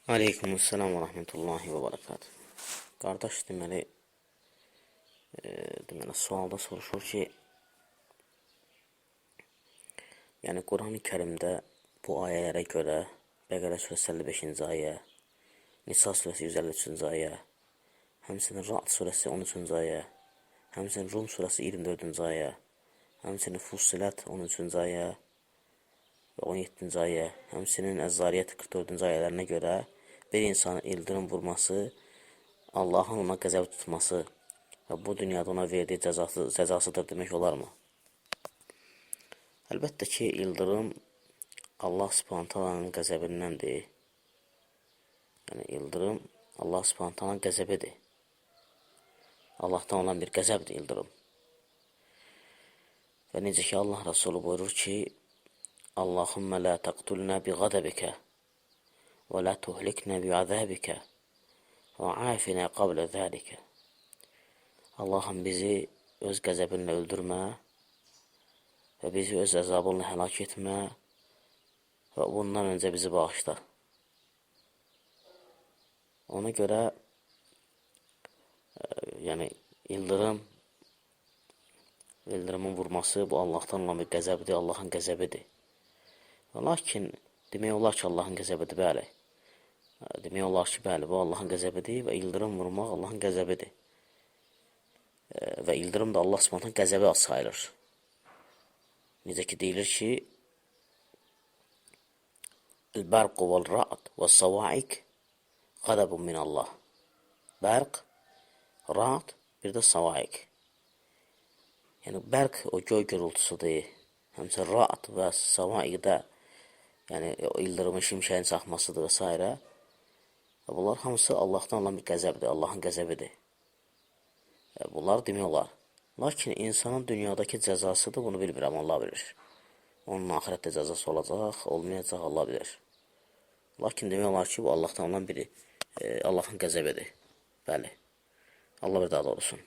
Aleykümselam və rəhmətullahi və bərəkatuhu. Qardaş deməli, deməli sualda soruşur ki, yəni Quran-ı Kərimdə bu ayələrə görə Bəqərə surəsi 55-ci ayə, Nisa surəsi 153-cü ayə, həmçinin Ra'd surəsi 13-cü ayə, həmçinin Rum surəsi 24-cü ayə, həmçinin Fussilat 13-cü ayə və 17-ci ayə, həmçinin Əz-Zariyyat 44-cü ayələrinə görə bir insanın ildırım vurması Allahın ona qəzəb tutması və bu dünyada ona verdiyi cəzasıdır demək olarmı? Əlbəttə ki, ildırım Allah Subhanahu taalanın qəzəbindəndir. Yəni ildırım Allah Subhanahu taalanın qəzəbidir. Allahdan olan bir qəzəbdir ildırım. Və necə ki Allah Rəsulu buyurur ki, Allahümmə la təqtulna bi qədəbikə və la tuhlikna bi azabikə və afina qablə zəlikə. Allahım bizi öz qəzəbinlə öldürmə və bizi öz əzabınla həlak etmə və bundan öncə bizi bağışla. Ona görə yəni ildırımın vurması bu Allahdan olan bir qəzəbdir, Allahın qəzəbidir. Lakin demək olar ki, Allahın qəzəbidir, bəli. Demək olar ki, bəli, bu Allahın qəzəbidir və ildırım vurmaq Allahın qəzəbidir. Və ildırım da Allah Subhanahu qəzəbi sayılır. Necə ki deyilir ki, El-bərqu vel-ra'd və-savaik qədəbun min Allah. Bərq, ra'd, bir də savaik. Yəni bərq o göy gurultusudur. Həmçinin ra'd və savaik də yəni o ildırımın, şimşəyin çaxmasıdır və s. Bunlar hamısı Allahdan olan bir qəzəbdir, Allahın qəzəbidir. Bunlar demək olar. Lakin insanın dünyadakı cəzasıdır, bunu bilmirəm, Allah bilir. Onun axirətdə cəzası olacaq, olmayacaq, Allah bilir. Lakin demək olar ki, bu Allahdan olan biri, Allahın qəzəbidir. Bəli. Allah bir daha doğrusun.